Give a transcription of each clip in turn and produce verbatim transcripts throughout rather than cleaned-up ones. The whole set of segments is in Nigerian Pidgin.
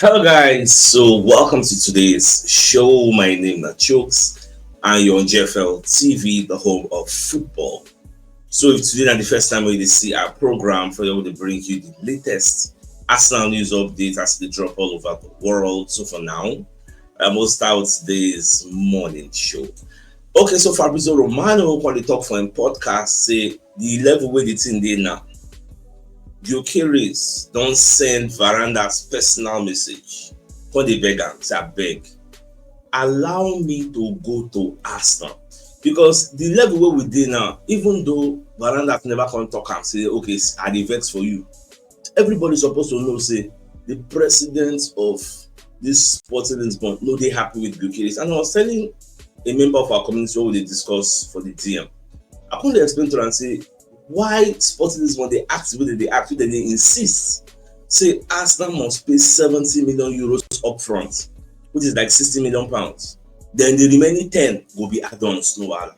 Hello, guys. So, welcome to today's show. My name is Chooks, and you're on G F L T V, the home of football. So, if today is the first time we see our program, for you to bring you the latest Arsenal news updates as they drop all over the world. So, for now, I'm going to start today's morning show. Okay, so Fabrizio Romano, when they talk for him podcast, say the level where the thing dey now. Gyökeres don send Veranda's personal message. Come dey beg am, say, "Abeg, allow me to go to Arsenal." Because the level where we dey now, even though Veranda's never come talk am, say, "Okay, I dey vex for you." Everybody supposed to know, say, the president of this Sporting Lisbon no dey happy with Gyökeres. And I was telling a member of our community when we dey discuss for the D M. I come dey explain to am, say, why Sporting Lisbon dey act the way they dey act, they dey insist say Arsenal must pay seventy million euros upfront, which is like sixty million pounds. Then the remaining ten go be add-ons, no wahala.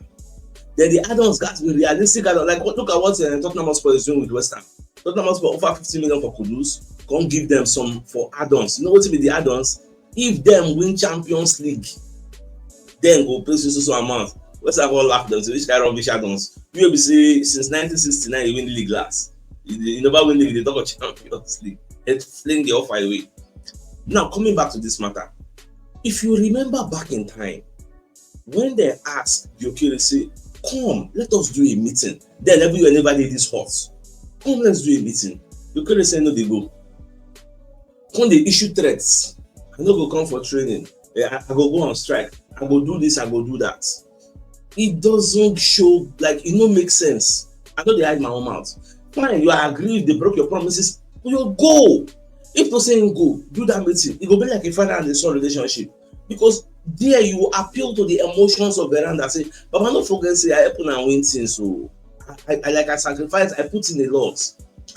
Then the add-ons got to be realistic add-on. Like, what, look at what uh, Tottenham Hotspur is doing with West Ham. Tottenham Hotspur offer fifty million for Kudus, come give them some for add-ons. You know what be the add-ons? If them win Champions League, then go pay so so so amount. West Ham go laugh them, say, "Which kind of rubbish add-ons? You will be say since nineteen sixty-nine you win the league last. You, you never win league, they talk of Champions League." They fling the offer away. Now, coming back to this matter, if you remember back in time, when they ask Gyökeres, say, "Come, let us do a meeting." Then everywhere never did this hot. "Come, let's do a meeting." Gyökeres say, "No, they go." Come they issue threats. "I no go come for training. Eh, I, I go go on strike. I go do this, I go do that." It doesn't show, like, it no make sense. I know they hide my own mouth. Fine, you are aggrieved, they broke your promises. You go. If to say him go, do that meeting, it go be like a father and a son relationship. Because there you appeal to the emotions of Veranda. Say, "Baba, no forget say I help una win things. So I, I, I like I sacrifice, I put in a lot.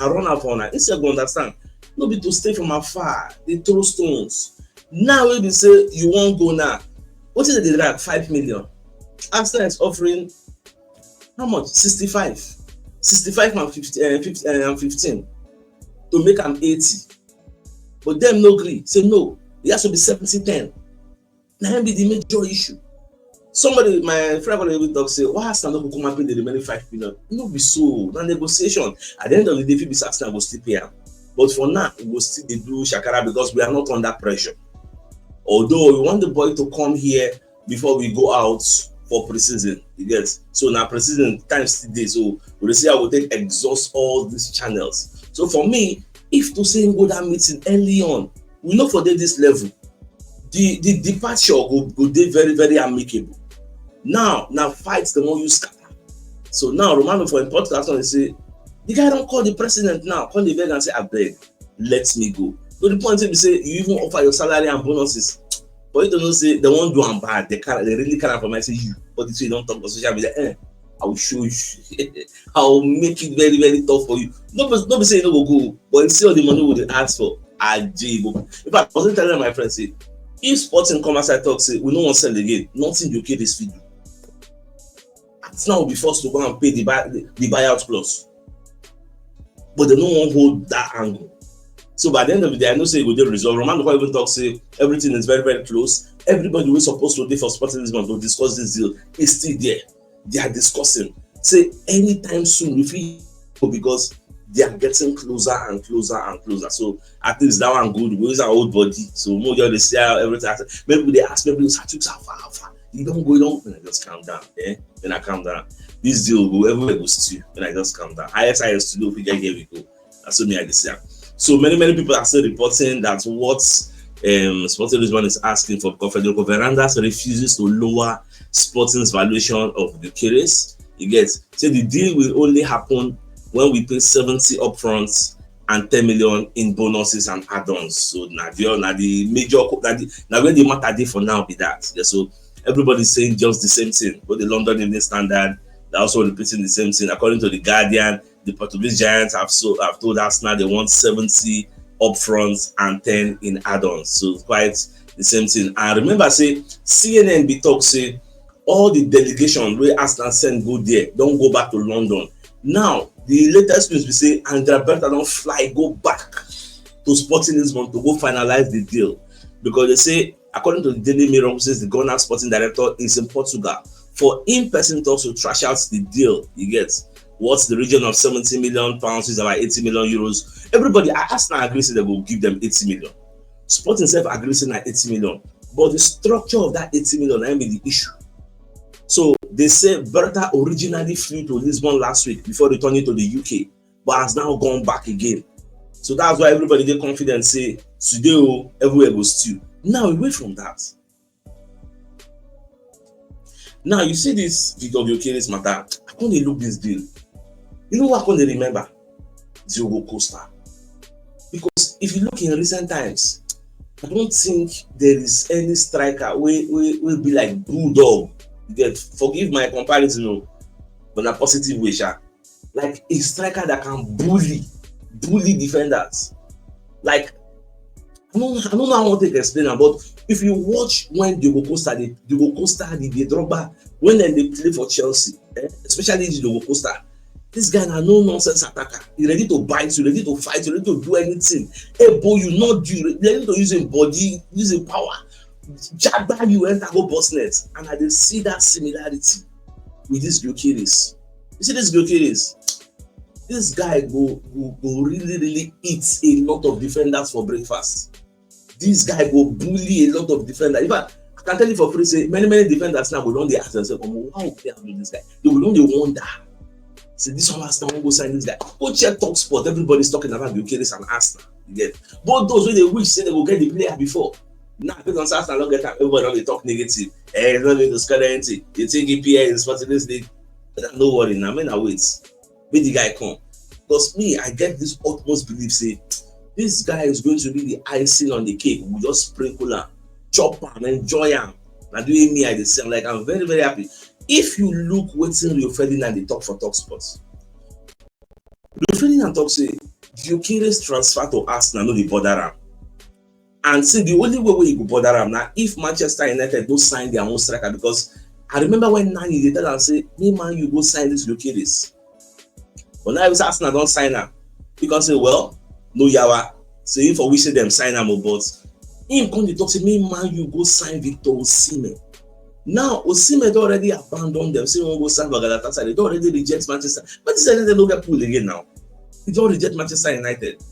I run out for una." Instead, go understand. No be to stay from afar, they throw stones. Now, when they say you won't go now, what is it they drag? Five million. Arsenal is offering how much? Sixty-five. Sixty-five and fifty, uh, fifty uh, and fifteen to make am eighty. But them no agree. Say no, it has to be seventy ten. Now be the major issue. Somebody, my friend, already talk say, "Why Arsenal no go come and pay the remaining five million?" No be so. Na negotiation. At the end of the day, people say Arsenal go still pay am. But for now, we go still dey do shakara because we are not under pressure. Although we want the boy to come here before we go out for preseason, you get. So now preseason time still dey. So we dey see how we take exhaust all these channels. So for me, if to say him go that meeting early on, we no for dey this level. The the departure go go dey very, very amicable. Now, now fight the one you scatter. So now Romano for him podcast on say the guy don call the president now, come dey beg and say, "Abeg, let me go." To the point wey be say you even offer your salary and bonuses. But you don't know say they won't do am bad. They can they really can't for my say you. But this you don't talk on social media. Eh, I will show you. I will make it very, very tough for you. No, but no be say you no go go. But you see all the money we dey ask for, Aje go. In fact, I was telling my friend say, if Sporting come outside talk say we no wan sell again, nothing Gyökeres fit do. Arsenal will be forced to go and pay the buy, the, the buyout clause. But they no wan hold that angle. So by the end of the day, I know say e go dey resolved. Romano come even talk say everything is very, very close. Everybody wey supposed to dey for Sporting Lisbon to discuss this deal is still there. They are discussing. Say anytime soon we fit go because they are getting closer and closer and closer. So at least that one good. We use our old body. So more just dey see how everything. Maybe they ask, maybe we say, "How far, how far?" You don't go, you don't. When I just calm down, eh? When I calm down, this deal go everywhere go still. When I just calm down, I S I S studio, we get here we go. That's what me I dey see am. So many, many people are still reporting that what um, Sporting Lisbon is asking for, because Federico Verandas refuses to lower Sporting's valuation of Gyökeres. You get, say the deal will only happen when we pay seventy upfront and ten million in bonuses and add-ons. So now the now the major co- now, the, now where the matter dey for now be that. Yeah, so everybody's saying just the same thing. But the London Evening Standard, they're also repeating the same thing. According to the Guardian, the Portuguese giants have so have told Arsenal they want seventy upfront and ten in add-ons. So quite the same thing. And remember, say C N N be talk say all the delegation wey Arsenal send go there don go back to London. Now the latest news be say Andrea Berta don fly go back to Sporting Lisbon to go finalize the deal, because they say, according to the Daily Mirror, which is the Ghana sporting director, is in Portugal for in-person talks to trash out the deal. You get what's the region of seventy million pounds, is about eighty million euros. Everybody, I asked now, agree say they go give them eighty million. Sporting self agree say na eighty million, but the structure of that eighty million na be the issue. So they say Berta originally flew to Lisbon last week before returning to the U K, but has now gone back again. So that's why everybody dey confident say today o, everywhere go stew. Now, away from that, now you see this Victor Gyokeres matter. I come dey look this deal. You know what I come dey remember? Diogo Costa. Because if you look in recent times, I don't think there is any striker wey wey wey be like bulldog. You get, forgive my comparison o, but na positive way sha. Like a striker that can bully, bully defenders. Like, I don't, I don't know how I want to explain am, but if you watch when Diogo Costa, the Diogo Costa, the, the Drogba, when dem dey play for Chelsea, eh, especially the Diogo Costa, this guy na no nonsense attacker. He ready to bite you, ready to fight you, ready to do anything. Elbow you, not do you, ready to use him body, use him power, jagba you, enter go box net. And I dey see that similarity with this Gyokeres. You see this Gyokeres? This guy go, go, go really, really eat a lot of defenders for breakfast. This guy go bully a lot of defenders. In fact, I can tell you for free, say many, many defenders now go don dey ask themselves, "Omo, why we play am with this guy?" They go don dey wonder. Say this one, Arsenal wan go sign this guy. Go check Talk Sport. Everybody's talking about Gyokeres and Arsenal. You get? Both those wey dey wish say they go get the player before. Now, because Arsenal no get am, everybody don dey talk negative. Eh, he's not going to score anything. You think E P L is Sporting this league? But no worry, now, man, I wait. Make the guy come. Because me, I get this utmost belief say this guy is going to be the icing on the cake. We just sprinkle am, chop am, enjoy am. Na the way me I dey see am, like, I'm very, very happy. If you look wetin Rio Ferdinand dey talk for Talk Sports, Rio Ferdinand talk say Gyokeres transfer to Arsenal no dey bother am. And say the only way wey e go bother am na if Manchester United no sign their own striker, because I remember when Nani dey tell am say, "Me, Man U go sign this Gyokeres." But now, if Arsenal don sign am, he come say, "Well, no yawa." So he for wish say dem sign am o, but him come dey talk say, "Me, Man U go sign Victor Osimhen." Now, Osimhen don already abandon them, say he wan go sign for Galatasaray. They don already reject Manchester. Manchester United no get pull again now. He don reject Manchester United.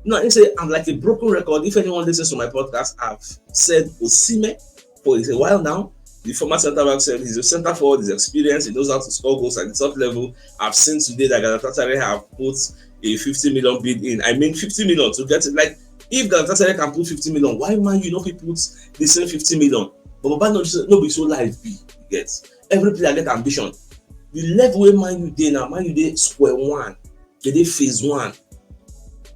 Now, he say, "I'm like a broken record. If anyone listens to my podcast, I've said Osimhen for a while now." The former centre back said he's a centre forward, he's experienced, he knows how to score goals at the top level. I've seen today that Galatasaray have put a fifty million bid in. I mean, fifty million to get it. Like, if Galatasaray can put fifty million, why Man U no fit put the same fifty million? But Baba no, no be so life be. You get, every player get ambition. The level where Man U dey now, Man U dey square one. They dey phase one.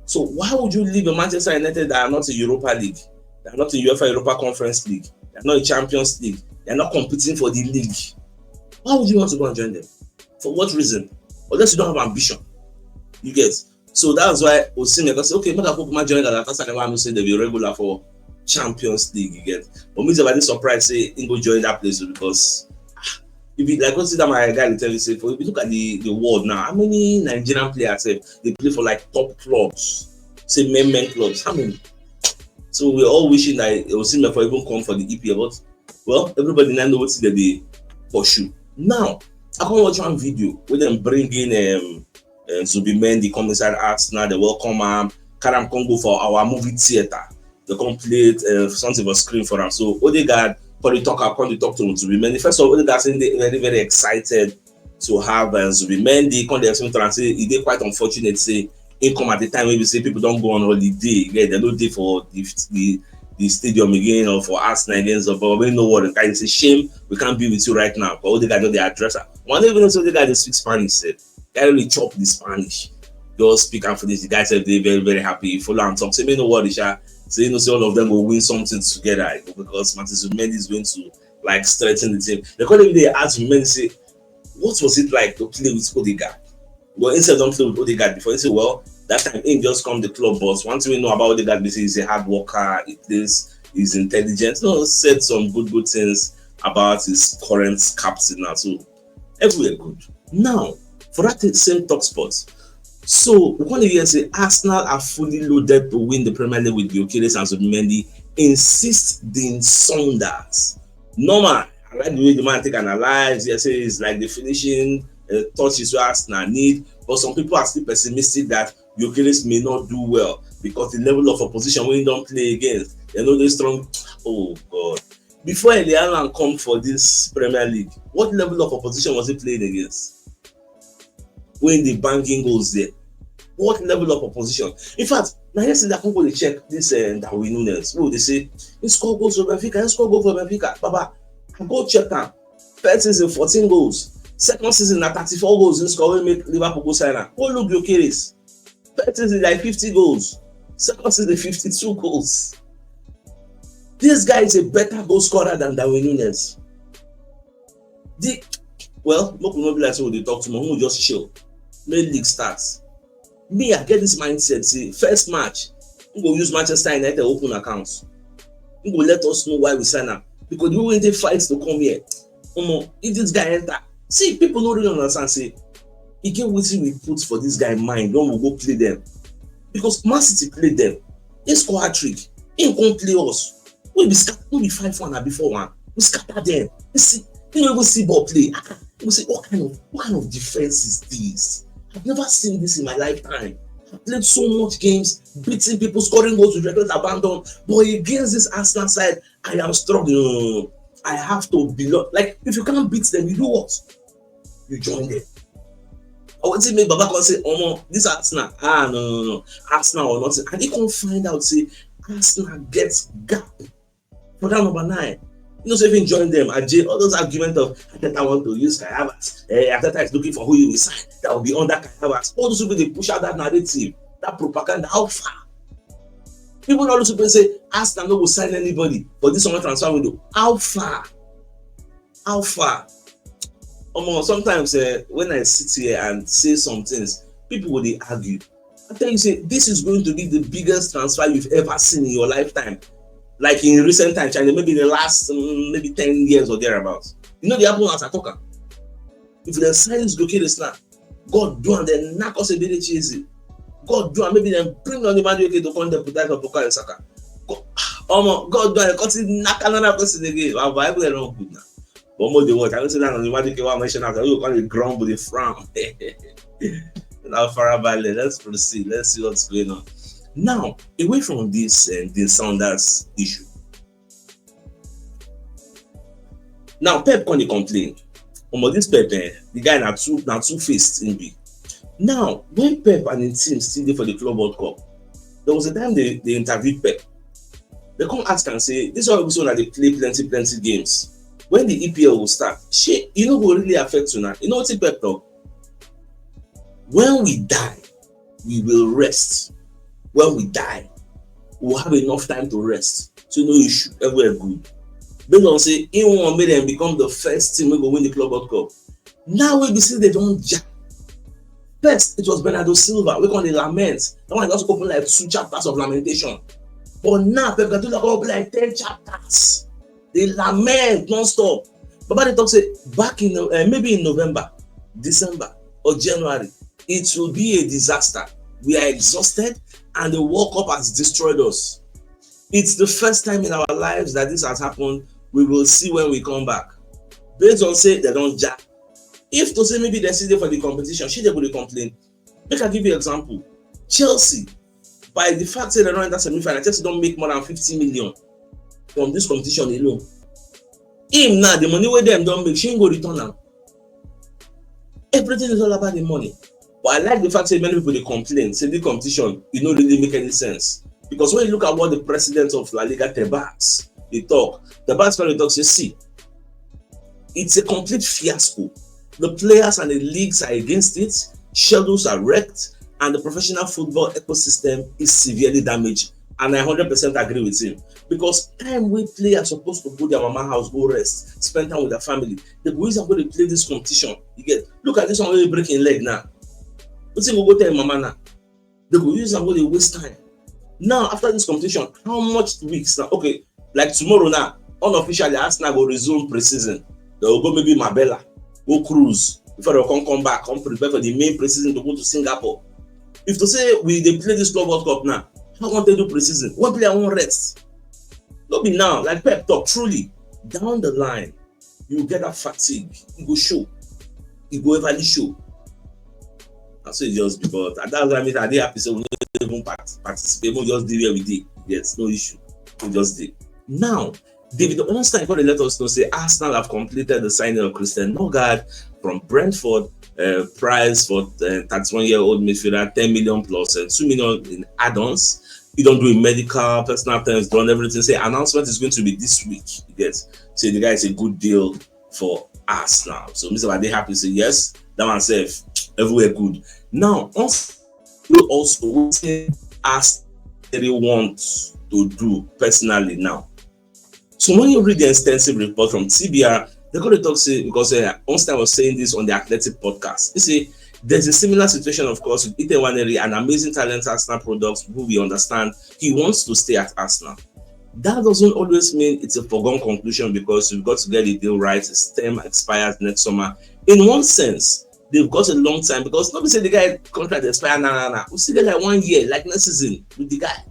So why would you leave a Manchester United that are not in Europa League, that are not in UEFA Europa Conference League, that are not in Champions League, they are not competing for the league? Why would you want to go and join them? For what reason? Unless you don't have ambition. You get? So that's why Osimhen go say, "Okay, make I Kukuma join Galatasaray, wey I know say they be regular for Champions League." You get? But me, I dey surprised say he go join that place o, because, ah, if you, like, go see that my guy dey tell you say, for, if you look at the, the world now, how many Nigerian players sef dey play for, like, top clubs, say men, men clubs? How many? So we're all wishing that Osimhen for even come for the E P L, but, well, everybody now know wetin dem dey pursue. Now, I come watch one video where dem bring in, um, uh, Zubimendi come inside Arsenal, they welcome am, carry am come go for our movie theater. They come play, uh, something for screen for am. So Odegaard come dey talk, come dey talk to Zubimendi. First of all, Odegaard say he dey very, very excited to have, uh, Zubimendi. Come dey explain to am say e dey quite unfortunate say he come at the time wey be say people don go on holiday. Yeah, they no dey for the, the, the stadium again or for Arsenal again. So, but wey no worry, guy, it's a shame we can't be with you right now. But Odegaard no dey address am. One, no even know say Odegaard dey speak Spanish sef. Guy really chop the Spanish. Just speak and finish. The guy said they very, very happy. Follow and talk. Say, "Me no worry, sha." Say, you know, say all of them will win something together, because Martin Zubimendi is going to, like, strengthen the team. They call him, they ask Zubimendi, say, "What was it like to play with Odegaard?" Well, he said don't play with Odegaard before. He said, well, that time he just come the club, but one thing we know about Odegaard is he's a hard worker. He plays, he's intelligent. You know, said some good, good things about his current captain now. So everywhere good. Now, for that same Talk Sports, So we come dey hear say Arsenal are fully loaded to win the Premier League with Gyökeres and Zubimendi, insists Dean Saunders. Normal, I like the way the man take analyze. He say it's like the finishing uh, touches wey Arsenal need, but some people are still pessimistic that Gyökeres may not do well because the level of opposition wey he don play against, dem no dey strong. Oh God! Before Erling Haaland come for this Premier League, what level of opposition was he playing against? Wey dey banging goals there. What level of opposition? In fact, na yesterday I come go dey check this uh, Darwin Nunez. Wey dey say he score goals for Benfica, he score goals for Benfica. Baba, I go check am. First season, fourteen goals. Second season, na thirty-four goals he score wey make Liverpool go sign am. Go look Gyökeres. First season, like fifty goals. Second season, fifty-two goals. This guy is a better goal scorer than Darwin Nunez. The well, make we no be like say we dey talk too much. We just chill. Make league start. Me, I get this mindset. Say first match, we go use Manchester United open accounts. We go let us know why we sign am because the way we dey fight to come here. Omo, if this guy enter, see people no really understand. Say e get wetin we put for this guy mind when we go play them because Man City play them. He score hat trick. He come play us. We be scatter, we be five one abi four one. We scatter them. You see, you no even see ball play. Ah, you say, what kind of what kind of defense is this? I've never seen this in my lifetime. I played so much games, beating people, scoring goals with reckless abandon. But against this Arsenal side, I am struggling. I have to belong. Like if you can't beat them, you do what? You join them. I want to make Baba come say, Omo, this Arsenal. Ah, no, no, no. Arsenal or nothing. And he come find out, say, Arsenal gets gap for that number nine. You know, so even join them. Ajay, all those arguments of Arteta want to use Kai Havertz. Eh, Arteta is looking for who he will sign. That will be under Kai Havertz. All those people, they push out that narrative, that propaganda. How far? People not looking to say Arsenal no go sign anybody for this summer transfer window. How far? How far? Omo, sometimes uh, when I sit here and say some things, people will they argue. I tell you, say this is going to be the biggest transfer you've ever seen in your lifetime. Like in recent times, and maybe in the last um, maybe ten years or thereabouts. You know, the happen as I talk. If they sign this Gyökeres now, God do and then knock us a bit easy. God do and maybe then bring on the man to come deputize for Bukayo Saka. God, Omo, God do and cut it, knock another person again. Our Bible is not good now. But more they watch, I don't say that on the magic one mention after you call it grumble, the frown. Now, farabalẹ̀, let's proceed. Let's see what's going on. Now, away from this uh, the Saunders issue. Now, Pep come dey complain. Omo, this Pep, eh, the guy na two na two faced in be. Now, when Pep and his team still dey for the Club World Cup, there was a time they, they interviewed Pep. They come ask and say, this one be so that they play plenty plenty games. When the E P L will start, shey you no go really affect you now. You know what Pep talk? When we die, we will rest. When we die, we'll have enough time to rest. So no issue, everywhere good. Based on say he wan make them become the first team wey go win the Club World Cup. Now wey be say they don ja. First, it was Bernardo Silva wey come dey lament. That one just open like two chapters of lamentation. But now Pep Guardiola come open like ten chapters. Dey lament non-stop. Baba dey talk say back in uh, maybe in November, December or January, it will be a disaster. We are exhausted and the World Cup has destroyed us. It's the first time in our lives that this has happened. We will see when we come back. Based on say they don ja. If to say maybe they still dey for the competition, shey they go dey complain. Make I give you example. Chelsea, by the fact say they don enter semi-final, Chelsea don make more than fifty million from this competition alone. Him now, the money wey dem don make, shey him go return am. Everything is all about the money. But I like the fact say many people dey complain say the competition e no really make any sense. Because when you look at what the president of La Liga, Tebas, dey talk, Tebas come dey talk say, see, it's a complete fiasco. The players and the leagues are against it. Schedules are wrecked, and the professional football ecosystem is severely damaged. And I hundred percent agree with him because time wey players suppose to go their mama house, go rest, spend time with their family, they go use am go dey play this competition. You get, look at this one wey break him leg now. Wetin go go tell him mama now? They go use am go dey waste time. Now after this competition, how much weeks now? Okay, like tomorrow now, unofficially Arsenal go resume pre-season. They go go maybe Marbella, go cruise before they come come back, come prepare for the main pre-season to go to Singapore. If to say we dey play this Club World Cup now, how wan take do pre-season? What player wan rest? No be now, like Pep talk, truly, down the line, you get that fatigue, e go show, e go everly show. Na so e just be, but that's why I mean, I dey happy say we no even part-, participate, we just dey where we dey. Yes, no issue, we just dey. Now, David Ornstein come dey let us know say Arsenal have completed the signing of Christian Nørgaard from Brentford, uh, price for uh, thirty-one-year-old midfielder, ten million plus uh, two million in add-ons. He don do a medical, personal terms, done everything. Say announcement is going to be this week. You get, say the guy is a good deal for Arsenal. So Mister Wade happy say yes, that one safe, everywhere good. Now, also, also wetin Arsenal really want to do personally now. So when you read the extensive report from T B R, they go to talk say, because uh, Ornstein was saying this on the Athletic podcast. He say there's a similar situation, of course, with Ethan Nwaneri, an amazing talent Arsenal product who we understand he wants to stay at Arsenal. That doesn't always mean it's a foregone conclusion because you've got to get the deal right. His term expires next summer. In one sense, they've got a long time because nobody say the guy contract expire now, now, now. We still get like one year, like next season with the guy.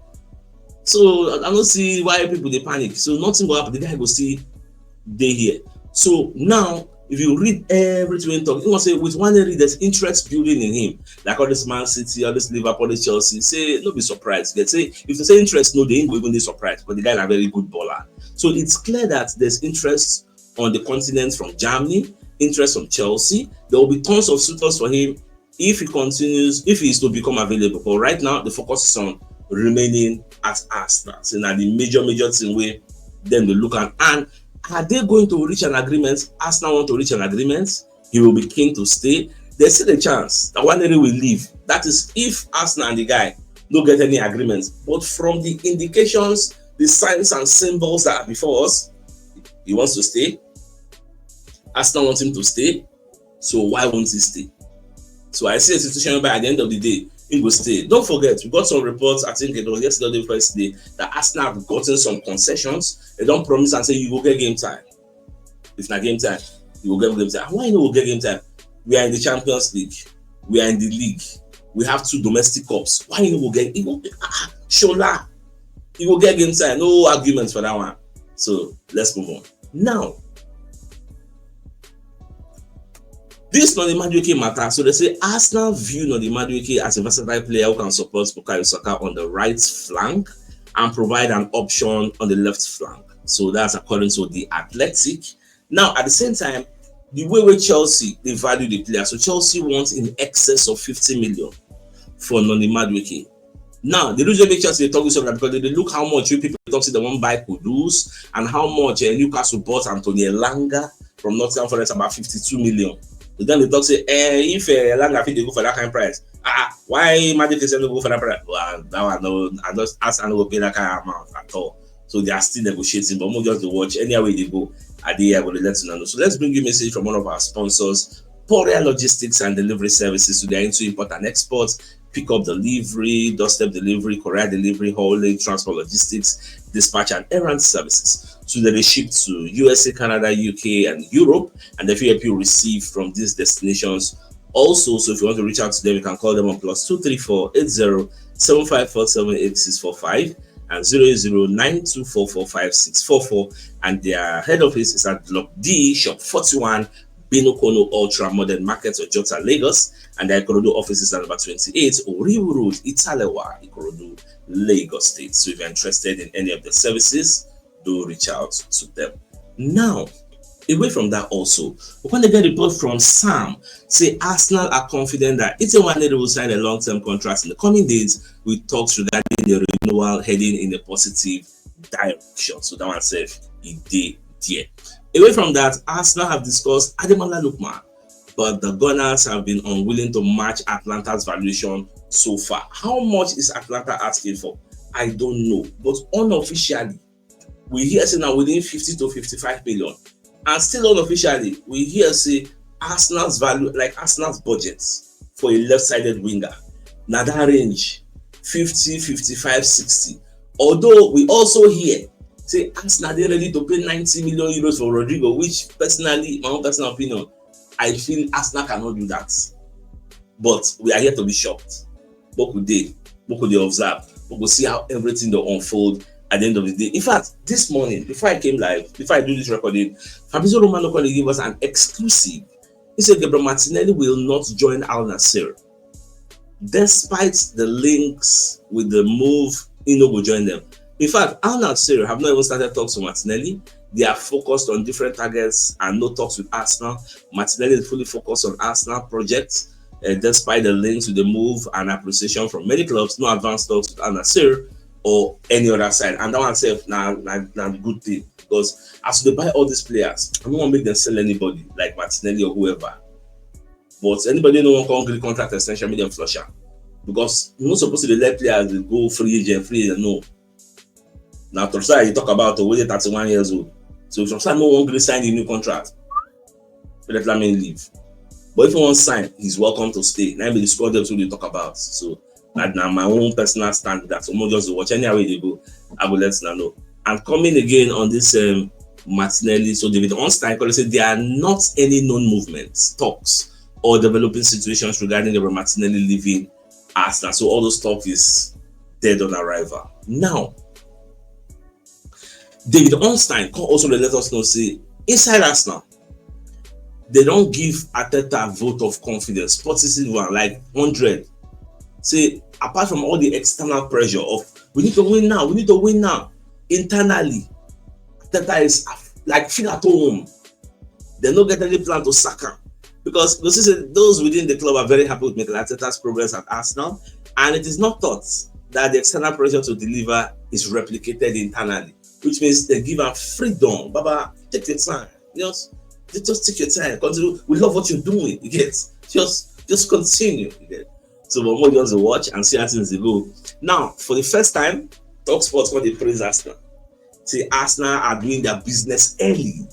So I, I don't see why people they panic. So nothing will happen. The guy go see they here. So now, if you read everything we talk, you want say with one area there's interest building in him, like all this Man City, all this Liverpool, this Chelsea. Say no be surprised. They say if they say interest, no, they ain't even be surprised. But the guy is a very good baller. So it's clear that there's interest on the continent from Germany, interest from Chelsea. There will be tons of suitors for him if he continues, if he is to become available. But right now, the focus is on remaining at Arsenal. So now the major, major thing where then they look at, and are they going to reach an agreement? Arsenal want to reach an agreement. He will be keen to stay. There's still a chance that one area will leave. That is if Arsenal and the guy no get any agreement. But from the indications, the signs and symbols that are before us, he wants to stay. Arsenal wants him to stay. So why won't he stay? So I see a situation where at the end of the day, he will stay. Don't forget, we got some reports, I think it was yesterday or Friday, that Arsenal have gotten some concessions. They don't promise and say you will get game time. If not game time, you will get game time. Why you will get game time? We are in the Champions League. We are in the league. We have two domestic cups. Why you will get, you will, ah, ah, Shola, you will get game time. No arguments for that one. So let's move on. Now, this Noni Madueke matter. So they say Arsenal view Noni Madueke as a versatile player who can support Bukayo Saka on the right flank and provide an option on the left flank. So that's according to the Athletic. Now, at the same time, the way where Chelsea they value the player, so Chelsea wants in excess of fifty million for Noni Madueke. Now, the reason make Chelsea they talk this up because they, they look how much you people talk say they want buy Kudus and how much uh, Newcastle bought Anthony Elanga from Nottingham Forest, about fifty-two million. But then they talk say, eh, if uh, Elanga fit they go for that kind of price, ah, why Magic is go for that price? Well, that one no, I just ask and go pay that kind of amount at all. So they are still negotiating, but we'll just watch any way they go. I did I will let you know. So let's bring you a message from one of our sponsors, Poria Logistics and Delivery Services. So they are into import and export, pick up delivery, doorstep delivery, courier delivery, haulage, transport logistics, dispatch and errand services. So they ship to U S A, Canada, U K, and Europe, and they help you receive from these destinations. Also, so if you want to reach out to them, you can call them on plus two three four eight zero seven five four seven eight six four five and zero zero nine two four four five six four four. And their head office is at Block D, Shop forty-one, Binokono Ultra Modern Market, Ojota, Lagos. And their Ikorodu office is at number twenty-eight, Oriwu Road, Italewa, Ikorodu, Lagos State. So if you're interested in any of the services, do reach out to them. Now, away from that also, we can get report from Sam say Arsenal are confident that Etienne Nwaneri will sign a long-term contract in the coming days, with talks regarding the renewal heading in a positive direction. So that one safe, it did there. Away from that, Arsenal have discussed Ademola Lookman, but the Gunners have been unwilling to match Atlanta's valuation so far. How much is Atlanta asking for? I don't know. But unofficially, we hear say now within fifty to fifty-five million. And still unofficially, we hear say Arsenal's value, like Arsenal's budget for a left-sided winger, now that range, fifty, fifty-five, sixty. Although we also hear say Arsenal they ready to pay ninety million euros for Rodrigo, which personally, my own personal opinion, I feel Arsenal cannot do that. But we are here to be shocked. Make we dey, make we dey observe, make we see how everything dey unfold at the end of the day. In fact, this morning, before I came live, before I do this recording, Fabrizio Romano come dey give us an exclusive. He said Gabriel Martinelli will not join Al Nassr. Despite the links with the move, he no go join them. In fact, Al Nassr have not even started talks with Martinelli. They are focused on different targets and no talks with Arsenal. Martinelli is fully focused on Arsenal projects, uh, despite the links with the move and appreciation from many clubs. No advanced talks with Al Nassr or any other side. And that one sef na, na, na good thing, because as they buy all these players, I don't want to make them sell anybody like Martinelli or whoever. But anybody no wan come gree contract extension, make dem flush am, because you no suppose to dey let players dey go free agent, free agent. No. Now Trossard you talk about, oh, wey dey thirty-one years old. So if Trossard no wan gree sign the new contract, let Lamine leave. But if he wan sign, he's welcome to stay. Na be the squad depth wey dey talk about. So na, na my own personal stand that. So mo just dey watch anyhow wey dey go. I go let una know. And coming again on this, um, Martinelli, so David Ornstein call say there are not any known movements, talks, or developing situations regarding Gabriel Martinelli leaving Arsenal. So all those talk is dead on arrival. Now, David Ornstein come also dey let us know say inside Arsenal, they don give Arteta vote of confidence, positive one, like hundred. Say apart from all the external pressure of we need to win now, we need to win now, internally, Arteta is af-, like feel at home. They no get any plan to sack am, because you see say those within the club are very happy with Mikel Arteta's progress at Arsenal, and it is not thought that the external pressure to deliver is replicated internally, which means they give am freedom. Baba, take your time. Just, just take your time. Continue. We love what you're doing. You get? Just, just continue. You get? So, but more just watch and see how things dey go. Now, for the first time, Talk Sports come dey praise Arsenal. Say Arsenal are doing their business early,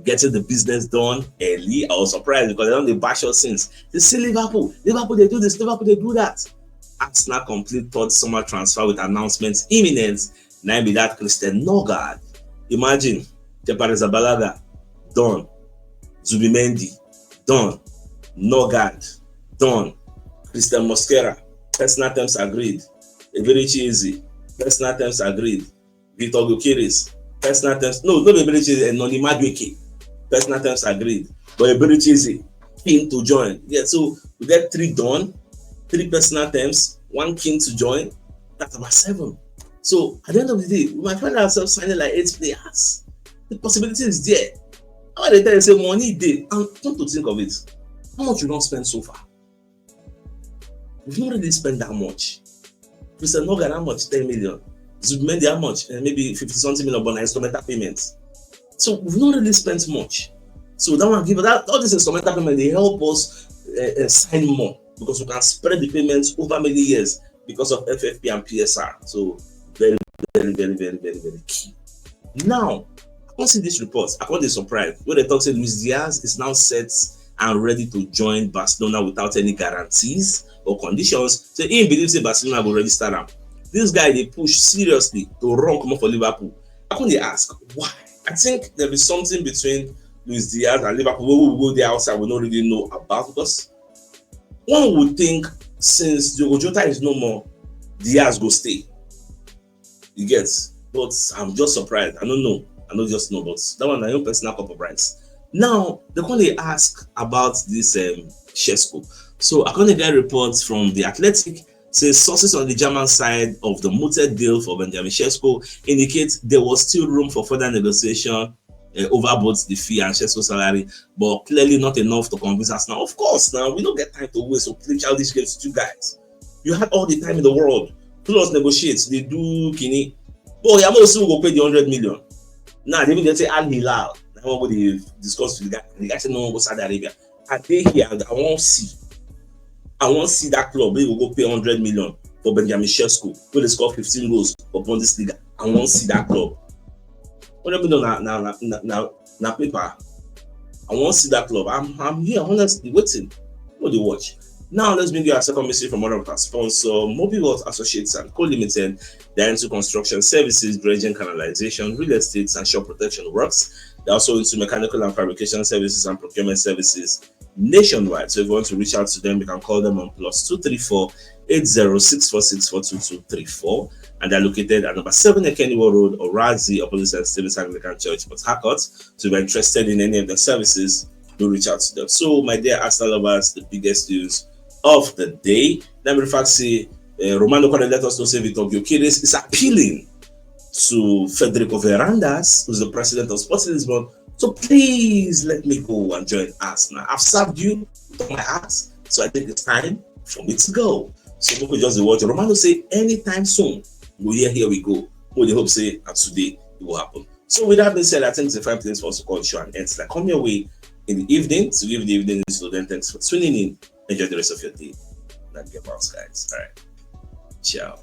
getting the business done early. I was surprised because they don dey bash us since. They say Liverpool, Liverpool they do this, Liverpool they do that. Arsenal complete third summer transfer with announcements imminent. Na be that Christian Nørgaard. Imagine, Kepa Arrizabalaga, done. Zubimendi, done. Nørgaard, done. Christian Mosquera, personal terms agreed. Eberechi Eze, personal terms agreed. Victor Gyökeres, personal terms, no, no be Eberechi Eze, Noni Madueke, personal terms agreed. But Eberechi Eze keen to join. Yeah, so we get three done, three personal terms, one keen to join. That's about seven. So at the end of the day, we might find ourselves signing like eight players. The possibility is there. How I dey tell you say money dey, and come to think of it, how much we don spend so far? We've not really spent that much. Christian Nørgaard, how much? Ten million. Zubimendi, how much? Eh, maybe fifty something million, but na instrumental payments. So we've not really spent much. So that one give that, all this instrumental payment, they help us, uh, uh, sign more, because we can spread the payments over many years because of F F P and P S R. So very, very, very, very, very, very key. Now, I come see this report. I come dey surprised when they talk say Luis Diaz is now set and ready to join Barcelona without any guarantees or conditions. So he believe say Barcelona go register am. This guy dey push seriously to run comot for Liverpool. I come dey ask why. I think there be something between Luis Diaz and Liverpool wey we go dey outside, we no really know about, because one would think since Diogo Jota is no more, Diaz go stay. You get? But I'm just surprised. I don't know. I don't just know, but that one na your personal cup of rice. Now, they come dey ask about this, um, Sesko. So I come dey get reports from The Athletic say sources on the German side of the mooted deal for Benjamin Sesko indicate there was still room for further negotiation, uh, over both the fee and Sesko's salary, but clearly not enough to convince us. Now, of course, now we don't get time to waste or play childish games with you guys. You had all the time in the world. Plus negotiate, they do kini. But Yamo still go pay the hundred million. Now, they even say Al Hilal. I want go dey discuss with the guy. The guy said no one go Saudi Arabia. I dey here, I wan see. I wan see that club wey go go pay hundred million for Benjamin Sesko, wey dey score fifteen goals for Bundesliga. I wan see that club. Hundred million na, na, na, na, na, na paper. I wan see that club. I'm, I'm here, honestly, waiting. What do you watch? Now, let's bring you our second message from one of our sponsors, Mobile World Associates and Co Limited. They're into construction services, dredging, canalization, real estate, and shore protection works. They're also into mechanical and fabrication services and procurement services nationwide. So if you want to reach out to them, you can call them on plus two three four eight zero six four six four two two three four, and they're located at number seven Ekeniwo Road, Orazi, opposite Saint Stephen's Anglican Church, Port Harcourt. So if you're interested in any of their services, do reach out to them. So, my dear Arsenal lovers, the biggest news of the day. Let me, in fact, say, uh, Romano Correa let us know, say Vitor Gyökeres is appealing to Federico Varandas, who's the president of Sporting Lisbon. So please let me go and join Arsenal. I've served you with all my heart, so I think it's time for me to go. So people just watch. Romano say anytime soon, we hear, here we go. We dey hope say and today it will happen. So with that being said, I think it's a fine place for us to call the show and end. Like, come your way in the evening to give the evening news. So then, thanks for tuning in. Enjoy the rest of your day. Like your bounce, guys. All right. Ciao.